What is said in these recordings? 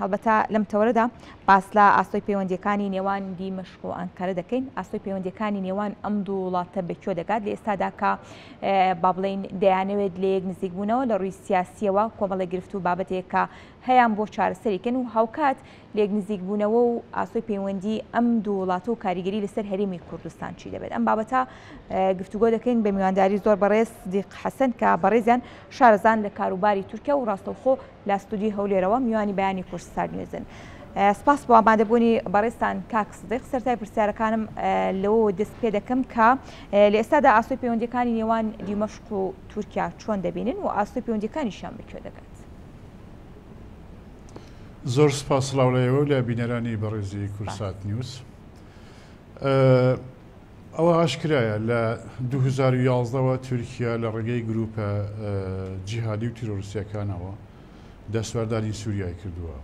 هەڵبەتە لەم تەوەرەدا باس لە ئاسۆی پەیوەندییەکانی نێوان دیمەشق و ئەنقەرە دەکەین. ئاسۆی پەیوەندییەکانی نێوان ئەم دوو وڵاتە بە کوێ دەگات لە ئێستادا کە با بڵێین دەیانەوێت لە یەک نزیک بوونەوە لە ڕووی سیاسییەوە کۆمەڵێک گرفت و بابەتێک کە هەیان بۆ چارەسەری کەن و هاوکات لێک نزیک بوونەوە و ئاسۆی پەیوەندی ئەم دوو وڵاتە و کاریگەری لەسەر هەرێمی کوردستان چی دەبێت ئەم بابەتە گفتوگۆ دەکەین بە میوانداری زۆر بەڕێز سدیق حەسەن کە بەڕێزیان شارەزان لە کاروباری تورکیا و ڕاستەوخۆ لە ستودیۆی هەولێرەوە میوانی بەیانی کوردستان نیوزن. سپاس بۆ ئامادەبوونی بەڕێزتان کاک سدیق. سەرەتای پرسیارەکانم لەوەوە دەست پێ دەکەم کە لە ئێستادا ئاسۆی پەیوەندیەکانی نێوان دیمەشق و تورکیا چۆن دەبینن و ئاسۆی پەیوەندیەکانیشیان بە کوێ دەگات؟ زۆر سپاس سڵاو لە ئێوە و لە بینەرانی بەڕێزی کوردسات نیوز. ئەوە ئاشکرایە لە 2011 وە تورکیا لە ڕێگەی گروپە جیهادی و تیرۆریستیەکانەوە دەستوەردانی سوریای کردووە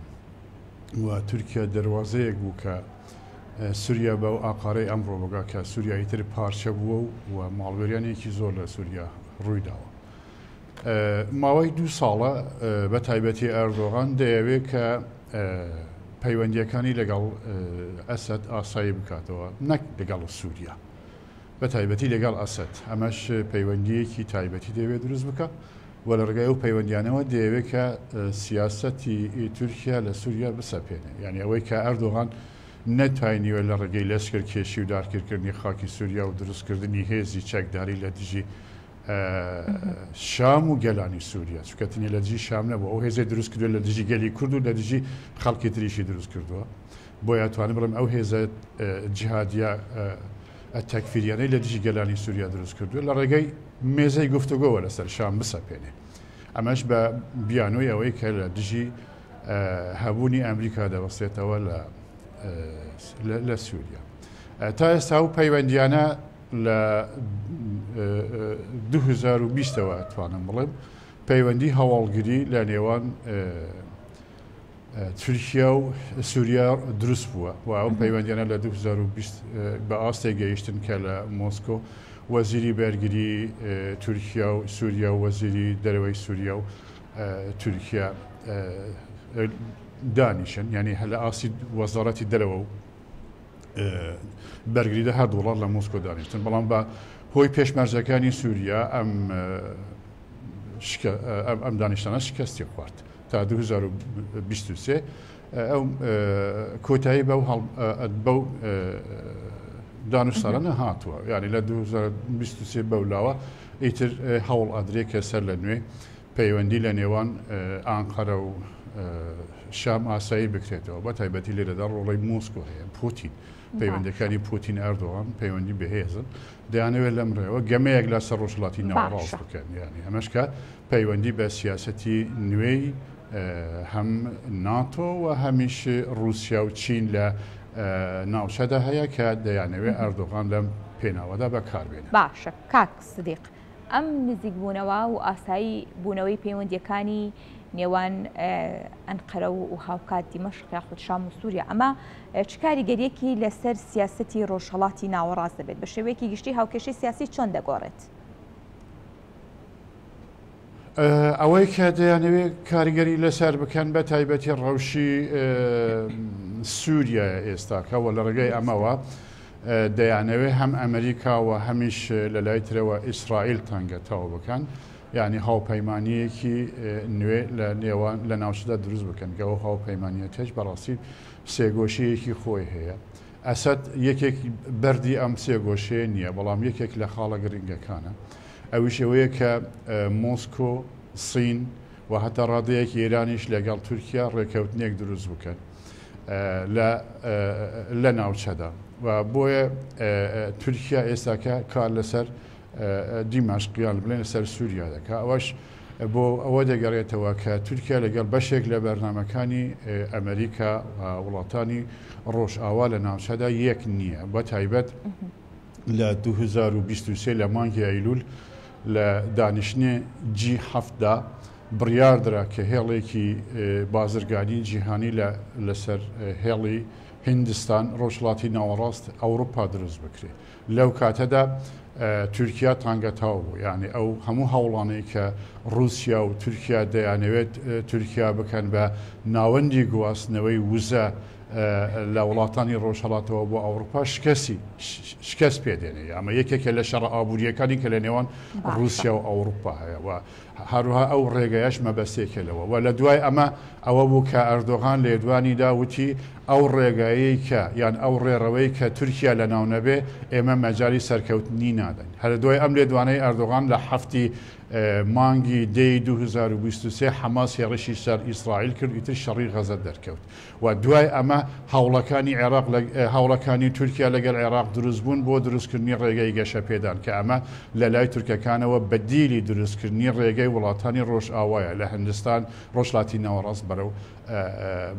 و تورکیا دەروازەیەک بوو کە سوریا بەو ئاقارەی ئەمڕۆ بگا کە سوریا ئیتر پارچە بووە و ماڵوێرانێکی زۆر لە سوریا ڕوویداوە. ماوەی دوو ساڵە بە تایبەتی ئەردۆغان دەیەوێت کە پەیوەندیەکانی لەگەڵ ئەسەد ئاسایی بکاتەوە نەک لەگەڵ سووریا بە تایبەتی لەگەڵ ئەسەد ئەمەش پەیوەندیەکی تایبەتی دەیەوێت دروست بکە و لە ڕێگای ئەو پەیوەندیانەوە دەیەوێت کە سیاسەتی تورکیا لە سووریا بسەپێنێ یعنی ئەوەی کە ئەردۆغان نەتوانیوە لە ڕێگەی لەشکرکێشی و دارکردکردنی خاکی سووریا و دروستکردنی هێزی چەکداری لە دژی شام و گەلانی سووریا چونکە تەنیا لە دژی شام نەبوو ئەو هێزەی دروست کردووە لە دژی گەلی کورد و لە دژی خەڵکی تریشی دروست کردووە بۆیە توانم بڵێم ئەو هێزە جیهادیە تەکفیریانەی لە دژی گەلانی سووریا دروست کردووە لە ڕێگەی مێزەی گفتوگۆوە لەسەر شام بسەپێنێ ئەمەش بە بیانۆی ئەوەی کە لە دژی هەبوونی ئەمریکا دەوەستێتەوە لە لە سووریا تا ئێستا و پەیوەندیانە لە 2020 ەوە ئەتوانم بڵێم پەیوەندی هەواڵگری لە نێوان تورکیا و سووریا دروست بووە و ئەو پەیوەندیانە لە 2020 بە ئاستێک گەیشتن کە لە مۆسکۆ وەزیری بەرگری تورکیا و سووریا و وەزیری دەرەوەی سووریا و تورکیا دانیشن یعنی هەر لە ئاستی وەزارەتی دەرەوە و بەرگری لە هەردوو وڵات لە مۆسکۆ دانیشتن، بەڵام بە هۆی پێشمەرجەکانی سووریا ئەم ئەم دانیشتانە شکستی خوارد تا 2023 ئەو کۆتایی بەو بەو دانوستانە نەهاتووە یعنی لە 2023 بەو لاوە ئیتر هەوڵ ئەدرێ کە سەر لە نوێ پەیوەندی لە نێوان ئانقەرە و شام ئاسایی بکرێتەوە، بە تایبەتی لێرەدا ڕۆڵی مۆسکۆ هەیە، پوتین، پەیوەندیەکانی پوتین ئەردۆغان پەیوەندی بەهێزن، دەیانەوێت لەم ڕێوە گەمەیەک لەسەر ڕۆژهەڵاتی ناوەڕاست بکەن، یانی ئەمەش کە پەیوەندی بە سیاسەتی نوێی هەم ناتۆ و هەمیش ڕووسیا و چین لە ناوچەدا هەیە کە دەیانەوێت ئەردۆغان لەم پێناوەدا بەکاربێنن. باشە کاک سدیق ئەم نزیکبوونەوە و ئاسایی بوونەوەی پەیوەندییەکانی نێوان ئەنقەرە و هاوکات دیمەشق یاخود شام و سووریا ئەمە چ کاریگەریەکی لەسەر سیاسەتی ڕۆژهەڵاتی ناوەڕاست دەبێت؟ بە شێوەیەکی گشتی هاوکێشەی سیاسی چۆن دەگۆڕێت؟ ئەوەی کە دەیانەوێت کاریگەری لەسەر بکەن بە تایبەتی ڕەوشی سووریایە ئێستاکە و لە ڕێگەی ئەمەوە دەیانەوێت هەم ئەمریکا و هەمیش لە لای ترەوە ئیسرائیل تەنگەتاو بکەن یعنی هاوپەیمانیەکی نوێ لە نێوان لە ناوچەدا دروست بکەن کە ئەو هاوپەیمانیەتەش بەڕاستی سێگۆشەیەکی خۆی هەیە ئەسەد یەکێک بەردی ئەم سێگۆشەیە نییە بەڵام یەکێک لە خاڵە گرنگەکانە ئەویش ئەوەیە کە مۆسکۆ، سین و هەتا ڕادەیەک ئێرانیش لەگەڵ تورکیا ڕێکەوتنێک دروست بکەن لە لە ناوچەدا و بۆیە تورکیا ئێستاکە کار لەسەر دیمەشق یان بڵێن لەسەر سووریا دەکا ئەوەش بۆ ئەوە دەگەڕێتەوە کە تورکیا لەگەڵ بەشێک لە بەرنامەکانی ئەمریکا و وڵاتانی ڕۆژئاوا لە ناوچەدا یەک نییە بە تایبەت لە 2023 لە مانگی ئەیلول لە دانیشتنی جی هەفتدا بڕیاردرا کە هێڵێکی بازرگانی جیهانی لە لەسەر هێڵی هیندستان ڕۆژهەڵاتی ناوەڕاست ئەوروپا دروست بکرێت لەو کاتەدا تورکیا تانگەتاو بوو یعنی ئەو هەموو هەوڵانەی کە ڕووسیا و تورکیا دەیانەوێت تورکیا بکەن بە ناوەندی گواستنەوەی وزە لە وڵاتانی ڕۆژهەڵاتەوە بۆ ئەوروپا شکستی شکست پێدێنێ. ئەمە یەکێکە لە شەڕە ئابووریەکانی کە لە نێوان ڕووسیا و ئەوروپا هەیە و هەروەها ئەو ڕێگەیەش مەبەستێکە لەوە. و لە دوای ئەمە ئەوە بوو کە ئەردۆغان لێدوانی دا وتی ئەو ڕێگایەی کە یان ئەو ڕێڕەوەی کە تورکیا لەناو نەبێ ئێمە مەجالی سەرکەوتنی نادەین. هەر دوای ئەم لێدوانەی ئەردۆغان لە حەفتی مانگی دەی 2023 حەماس هێڕشی سەر ئیسرائیل کرد، ئیتر شەڕی غەزە دەرکەوت. و دوای ئەمە هەوڵەکانی عێراق هەوڵەکانی تورکیا لەگەڵ عێراق دروست بوون بۆ دروستکردنی ڕێگەی گەشەپێدان کە ئەمە لە لای تورکەکانەوە بەدیلی دروستکردنی ڕێگەی وڵاتانی ڕۆژئاوایە لە هندستان ڕۆژهەڵاتی ناوەڕاست بەرەو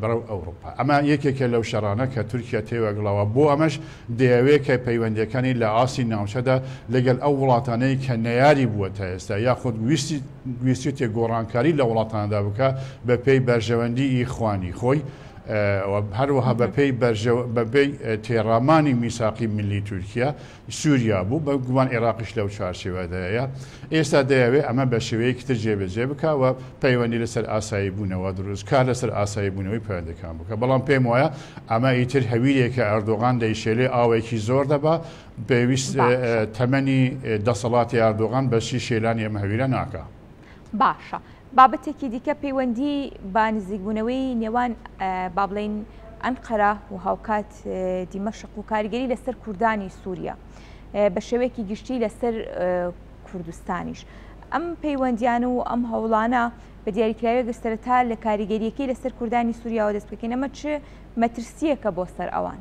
بەرەو ئەوروپا. ئەمە یەکێکە لەو شەڕانە کە تورکیا تێوەگڵاوە، بۆ ئەمەش دەیەوێت کە پەیوەندیەکانی لە ئاستی ناوچەدا لەگەڵ ئەو وڵاتانەی کە نەیاری بووە تا ئێستا یاخود ویستی ویستویەتی گۆڕانکاری لە وڵاتاندا بکا بە پێی بەرژەوەندی ئیخوانی خۆی و هەروەها بە پێی بەپێی تێڕامانی میساقی ملی تورکیا سووریا بوو، بە گومان عێراقیش لەو چوارچێوەدایە. ئێستا دەیەوێت ئەمە بە شێوەیەکی تر جێبەجێ بکا و پەیوەندی لەسەر ئاسایی بوونەوە دروست کار لەسەر ئاسایی بوونەوەی پەیوەندەکان بکە. بەڵام پێم وایە ئەمە ئیتر هەویرێکە ئەردۆغان دەیشێلێ، ئاوێکی زۆر دەبا پێویست تەمەنی دەسەڵاتی ئەردۆغان بەشی شێلانی ئەم هەویرە ناکا. باشە بابەتێکی دیکە پەیوەندی بە نزیکبوونەوەی نێوان با بڵێین ئەنقەرە و هاوکات دیمەشق و کاریگەری لەسەر کوردانی سووریا بە شێوەیەکی گشتی لەسەر کوردستانیش. ئەم پەیوەندیان و ئەم هەوڵانە بە دیاریکراوی گەر سەرەتا لە کاریگەریەکەی لەسەر کوردانی سووریاوە دەست بکەین، ئەمە چ مەترسیەکە بۆ سەر ئەوان؟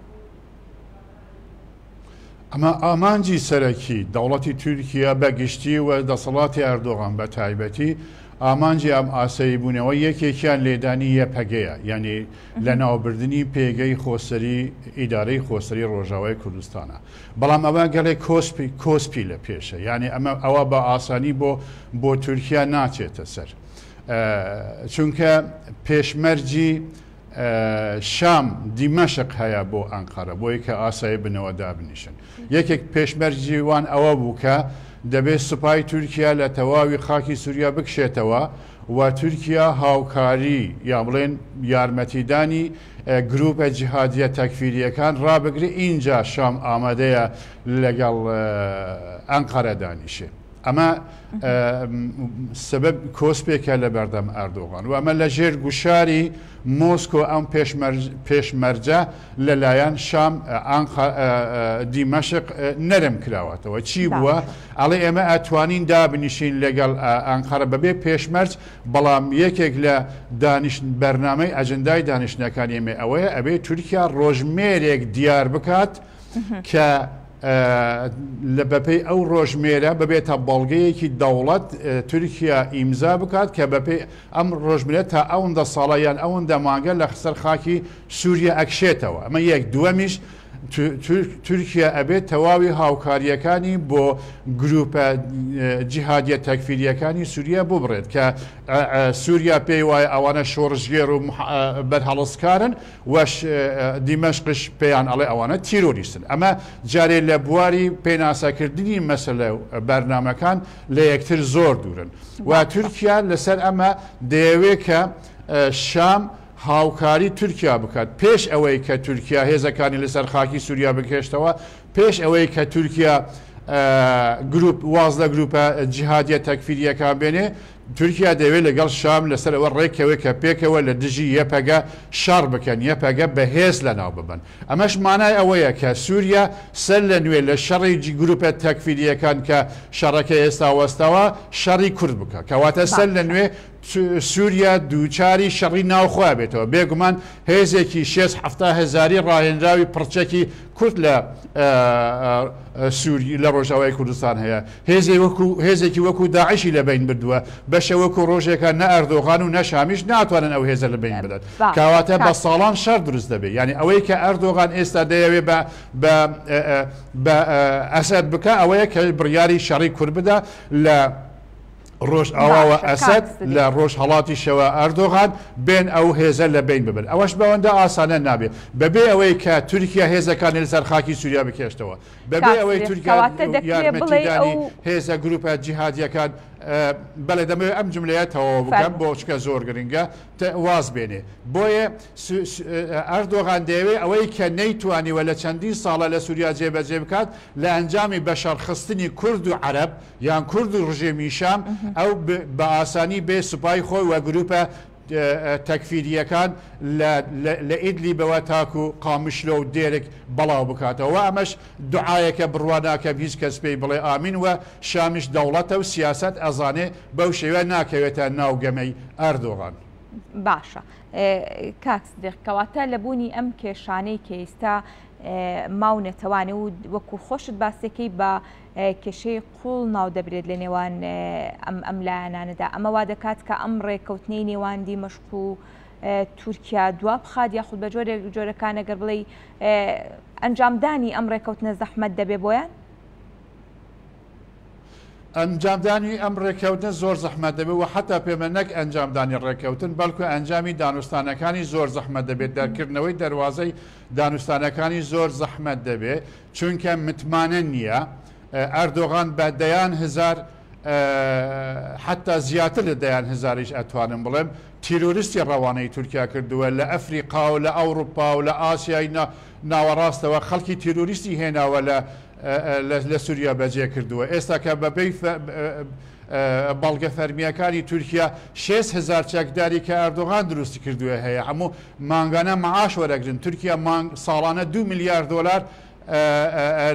ئەمە ئامانجی سەرەکی دەوڵەتی تورکیا بە گشتی و دەسەڵاتی ئەردۆغان بە تایبەتی، ئامانجی ئەم ئاسایی بوونەوە یەکێکیان لێدانی یەپەگەیە، یعنی لەناوبردنی پێگەی خۆسەری ئیدارەی خۆسەری ڕۆژاوای کوردستانە. بەڵام ئەوە گەلێک کۆسپی کۆسپی لە پێشە، یعنی ئەمە ئەوە بە ئاسانی بۆ بۆ تورکیا ناچێتە سەر، چونکە پێشمەرجی شام دیمەشق هەیە بۆ ئەنقەرە بۆی کە ئاسایی بنەوە دابنیشن. یەکێک پێشمەرجی وان ئەوە بوو کە دەبێت سوپای تورکیا لە تەواوی خاکی سووریا بکشێتەوە و تورکیا هاوکاری یا بڵێن یارمەتیدانی گروپە جیهادیە تەکفیریەکان ڕابگری، ئینجا شام ئامادەیە لەگەڵ ئەنقەرە دانیشێ. ئەمە سەبەب کۆسپێکە لە بەردەم ئەردۆغان و ئەمە لە ژێر گوشاری مۆسکۆ ئەم پێشمەرجە لەلایەن شام دیمەشق نەرم کراوەتەوە. چی بووە؟ ئەڵێ ئێمە ئەتوانین دابنیشین لەگەڵ ئەنقەرە بەبێ پێشمەرج، بەڵام یەکێک لە دانیشت بەرنامەی ئەجندای دانیشتنەکانی ئێمە ئەوەیە ئەبێ تورکیا ڕۆژمێرێک دیار بکات کە لە بەپێی ئەو ڕۆژمێرە ببێتە بەڵگەیەکی دەوڵەت تورکیا ئیمزا بکات کە بەپێی ئەم ڕۆژمێرە تا ئەوەندە ساڵە یان ئەوەندە مانگە لە سەر خاکی سووریا ئەکشێتەوە. ئەمە یەک. دووەمیش تورکیا ئەبێت تەواوی هاوکارییەکانی بۆ گروپە جیهادیە تەکفیریەکانی سووریا ببڕێت کە سووریا پێی وایە ئەوانە شۆڕشگێڕ و بەرهەڵستکارن وەش دیمەشقش پێیان ئەڵێ ئەوانە تیرۆریستن. ئەمە جارێ لە بواری پێناسەکردنی مەسەلە و بەرنامەکان لە یەکتر زۆر دوورن و تورکیا لەسەر ئەمە دەیەوێ کە شام هاوکاری تورکیا بکات پێش ئەوەی کە تورکیا هێزەکانی لەسەر خاکی سووریا بکێشتەوە، پێش ئەوەی کە تورکیا گروپ واز لە گروپە جیهادیە تەکفیریەکان بێنێ. تورکیا دەیەوێت لەگەڵ شام لەسەر ئەوە ڕێککەوێت کە پێکەوە لە دژی یەپەگە شەڕ بکەن، یەپەگە بەهێز لەناو ببەن. ئەمەش مانای ئەوەیە کە سووریا سەر لە نوێ لە شەڕی گروپە تەکفیرییەکان کە شەڕەکە ئێستا وەستاوە، شەڕی کورد بکا. کەواتە سەر لە نوێ سووریا دووچاری شەڕی ناوخۆ ئەبێتەوە. بێگومان هێزێکی شێست 70 هەزاری ڕاهێنراوی پڕچەکی کورد لە سووری لە ڕۆژاوای کوردستان هەیە. هێزێ وەکو هێزێکی وەکو داعشی لە بەین بردووە، بەشە وەکو ڕۆژێکە نە ئەردۆغان و نە شامیش ناتوانن ئەو هێزە لە بەین بدەن. کەواتە بە ساڵان شەڕ دروست دەبێت. یعنی ئەوەی کە ئەردۆغان ئێستا دەیەوێ بە بە بە ئەسەد بکە ئەوەیە کە بڕیاری شەڕی کورد بدا لە ڕۆژئاواوە ئەسەد، لە ڕۆژهەڵاتیشەوە ئەردۆغان بێن ئەو هێزە لە بەین ببن. ئەوەش بەوەندە ئاسانە نابێت بەبێ ئەوەی کە تورکیا هێزەکانی لەسەر خاکی سووریا بکێشتەوە، بەبێ ئەوەی تورکیا یارمەتیدانی هێزە گروپە جیهادیەکان بەڵێ دەمەوێت ئەم جملەیە تەواو بکەم بۆ چکە زۆر گرنگە واز بێنێ بۆیە ئەردۆغان دەیەوێت ئەوەی کە نەیتوانیوە لە چەندین ساڵە لە سووریا جێبەجێ بکات لە ئەنجامی بەشەڕخستنی کورد و عەرەب یان کورد و ڕژێمی شام ئەو بە ئاسانی بێ سوپای خۆی و گروپە تەکفیرییەکان لە ئیدلیبەوە تاکو قامشلۆ و دێرک بەڵاو بکاتەوە و ئەمەش دوعایەکە بڕوا ناکەم هیچ کەس پێی بڵێ ئامین و شامیش دەوڵەتە و سیاسەت ئەزانێ بەو شێوە ناکەوێتە ناو گەمەی ئەردۆغان. باشە کاک سدیق کەواتە لە بوونی ئەم کێشانەی کە ئیستا ماونەتەوانێ و وەکو خۆشت باسێکەی بە کێشەی قوڵ ناودەبرێت لە نێوان ئەم ئەم لایەنانەدا ئەمە وا دەکات کە ئەم ڕێککەوتنەی نێوان دیمەشق و تورکیا دوا بخات یاخود بە جۆرێک جۆرەکان ئەگەر بڵێ ئەنجامدانی ئەم ڕێککەوتنە زەحمەت دەبێ بۆیان؟ ئەنجامدانی ئەم ڕێککەوتنە زۆر زەحمەت دەبێت و حتا پێمە نەک ئەنجامدانی ڕێککەوتن بەڵکو ئەنجامی دانوستانەکانی زۆر زەحمەت دەبێت دەرکردنەوەی دەروازەی دانوستانەکانی زۆر زەحمەت دەبێت چونکە متمانە نییە ئەردۆغان بە دەیان هزار حتا زیاتر لە دەیان هزاریش ئەتوانم بڵێم تیرۆریستی ڕەوانەی تورکیا کردووە لە ئەفریقا و لە ئەوروپا و لە ئاسیای ناوەڕاستەوە خەڵکی تیرۆریستی هێناوە لە لە سووریا بەجێ کردووە ئێستا کە بەپێی بەڵگە فەرمییەکانی تورکیا 6 هزار چەکداری کە ئەردۆغان دروستی کردووە هەیە هەموو مانگانە معاش وەرەگرن تورکیا مانگ ساڵانە 2 میلیارد دلار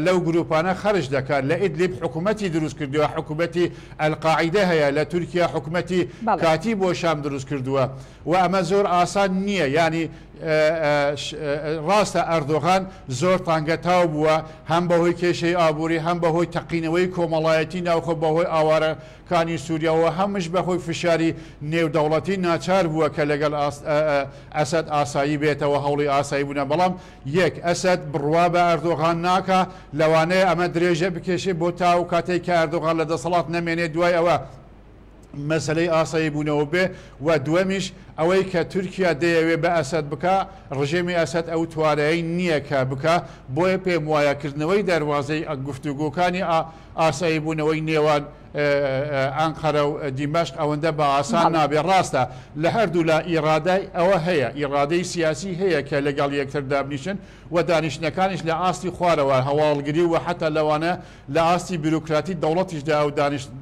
لەو گروپانە خەرج دەکات لە ئیدلیب حکوومەتی دروست کردووە حکوومەتی ئەلقاعیدە هەیە لە تورکیا حکوومەتی کاتی بۆ شام دروست کردووە و ئەمە زۆر ئاسان نییە ینی ڕاستە ئەردۆغان زۆر تانگەتاو بووە هەم بەهۆی کێشەی ئابووری هەم بەهۆی تەقینەوەی کۆمەڵایەتی ناوخۆ بەهۆی ئاوارەکانی سووریاوە هەمش بەهۆی فشاری نێودەوڵەتی ناچار بووە کە لەگەڵ ئەسەد ئاسایی بێتەوە هەوڵی ئاسایی بوونە بەڵام یەک، ئەسەد بڕوا بە ئەردۆغان ناکا، لەوانەیە ئەمە درێژە بکێشێ بۆ تا ئەو کاتەی کە ئەردۆغان لە دەسەڵات نەمێنێ دوای ئەوە مەسەلەی ئاسایی بوونەوە بێ و دووەمیش ئەوەی کە تورکیا دەیەوێ بە ئەسەد بکا ڕژێمی ئەسەد ئەو توانایەی نییە کە بکا بۆیە پێم وایە کردنەوەی دەروازەی گفتوگۆکانی ئاسایی بوونەوەی نێوان ئەنقەرە و دیمەشق ئەوەندە بە ئاسان نابێ. ڕاستە لە هەردوولا ئیڕادای ئەوە هەیە، ئیڕادەی سیاسی هەیە کە لەگەڵ یەکتر دابنیشن و دانیشتنەکانیش لە ئاستی خوارەوە هەواڵگری و حەتا لەوانە لە ئاستی بیرۆکراتی دەوڵەتیشدا ئەو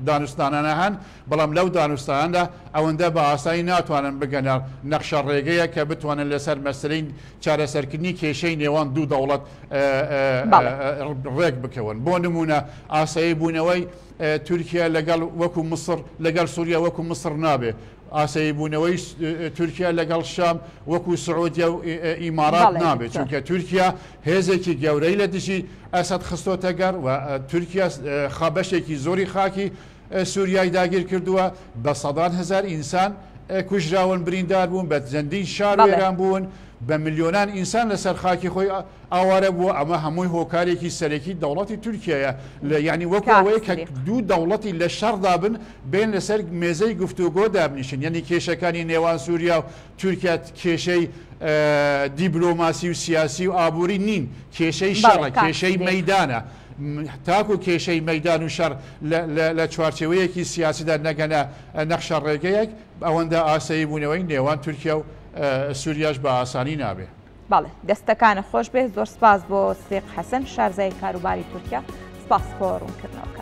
دانوستانانە هەن، بەڵام لەو دانوستاناندا ئەوەندە بە ئاسانی ناتوانن بگەنە نەخشەڕێگەیەک کە بتوانن لەسەر مەسەلەی چارەسەرکردنی کێشەی نێوان دوو دەوڵەت ڕێک بکەون. بۆ نموونە ئاسایی بوونەوەی تورکیا لەگەڵ وەکو مسڕ لەگەڵ سووریا وەکو مسڕ نابێ. ئاسایی بوونەوەی تورکیا لەگەڵ شام وەکو سعودیە و ئیمارات نابێت چونکە تورکیا هێزێکی گەورەی لە دژی ئەسەد خستۆتە گەڕ و تورکیا بەشێکی زۆری خاکی سووریای داگیر کردووە بە سەدان هزار ئینسان کوژراون بریندار بوون بە چەندین شار وێران بوون بە ملیۆنان ئینسان لەسەر خاکی خۆی ئاوارە بووە ئەمە هەمووی هۆکارێکی سەرەکی دەوڵەتی تورکیایە لە یعنی وەکو ئەوەیە کە دوو دەوڵەتی لە شەڕدا بن بێن لەسەر مێزەی گفتوگۆ دابنیشن یعنی کێشەکانی نێوان سووریا و تورکیا کێشەی دیبلۆماسی و سیاسی و ئابووری نین کێشەی شەڕە کێشەی مەدانە تاکو کێشەی مەدان و شەڕ لە چوارچێوەیەکی سیاسیدا نەگەنە نەخشە ڕێگەیەک ئەوەندە ئاسایی بوونەوەی نێوان تورکیا و سووریاش بە ئاسانی نابێ. بەڵێ دەستەکانت خۆش بێت زۆر سپاس بۆ سدیق حەسەن شارزای کاروباری تورکیا سپاس بۆ ڕوونکردنەوە.